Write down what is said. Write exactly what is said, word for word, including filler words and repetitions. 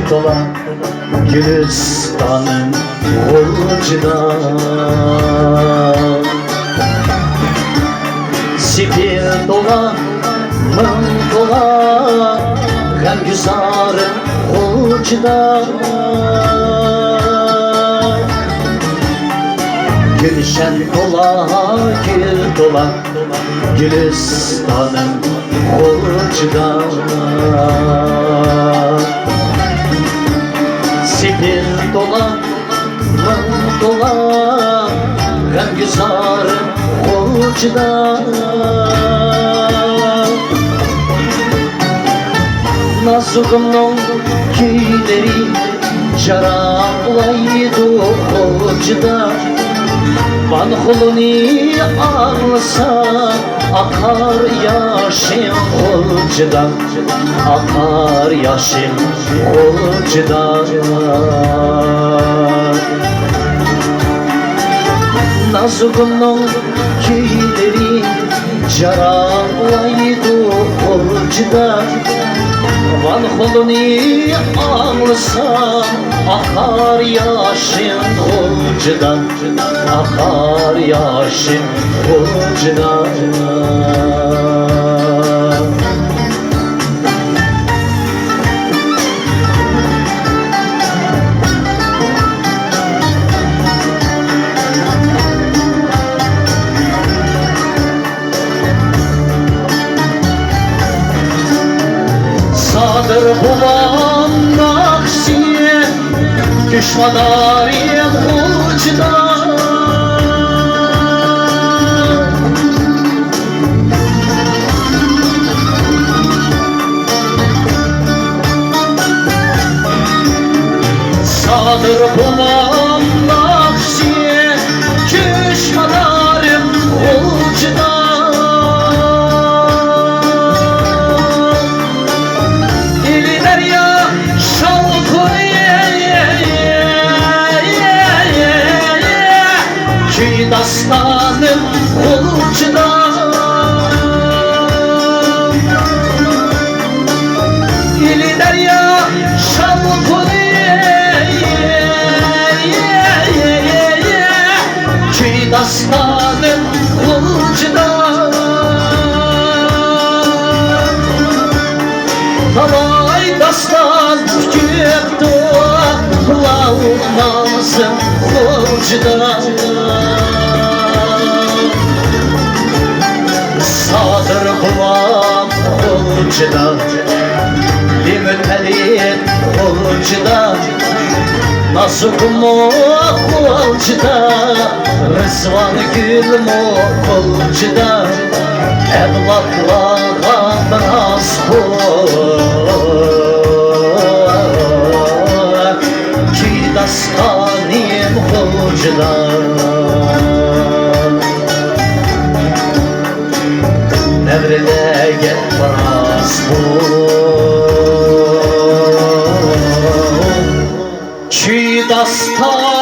تولا گۈلىستانىم غۇلجىدا. سېپىل تولا، مىڭ تولا، غەمگۈزارىم غۇلجىدا. گۈلشەن تولا، گۈل تولا، گۈلىستانىم غۇلجىدا. سېپىل تولا، مىڭ تولا، غەمگۈزارىم غۇلجىدا. نازۇگۇمنىڭ كۈيلىرى جاراڭلايدۇ غۇلجىدا. بانخۇلۇنى ئاڭلىسا، ئاقار ياشىم غۇلجىدا، ئاقار ياشىم غۇلجىدا. نازۇگۇمنىڭ كۈيلىرى جاراڭلايدۇ غۇلجىدا. بانخۇلۇنى ئاڭلىسا، ئاقار ياشىم غۇلجىدا، ئاقار ياشىم غۇلجىدا. سادىر بوۋام ناخشىسى، كۈچ مادارىم غۇلجىدا. سادىر بوۋام ناخشىسى، كۈچ مادارىم غۇلجىدا. ئىلى دەريا شاۋقۇنى، كۈي داستانىم غۇلجىدا. ئىلى دەريا شاۋقۇنى، كۈي داستانىم غۇلجىدا. تالاي داستان پۈتۈپتۇ، لاۋۇ نازىم غۇلجىدا. سادىر بوۋام غۇلجىدا، لىمىت ئەلىم غۇلجىدا، نازۇگۇممۇ غۇلجىدا، رىزۋانگۈلمۇ غۇلجىدا، ئەۋلادلارغا مىراس بۇ كۈي داستانىم غۇلجىدا. نەۋرىلەرگە مىراس بۇ كۈي داستان.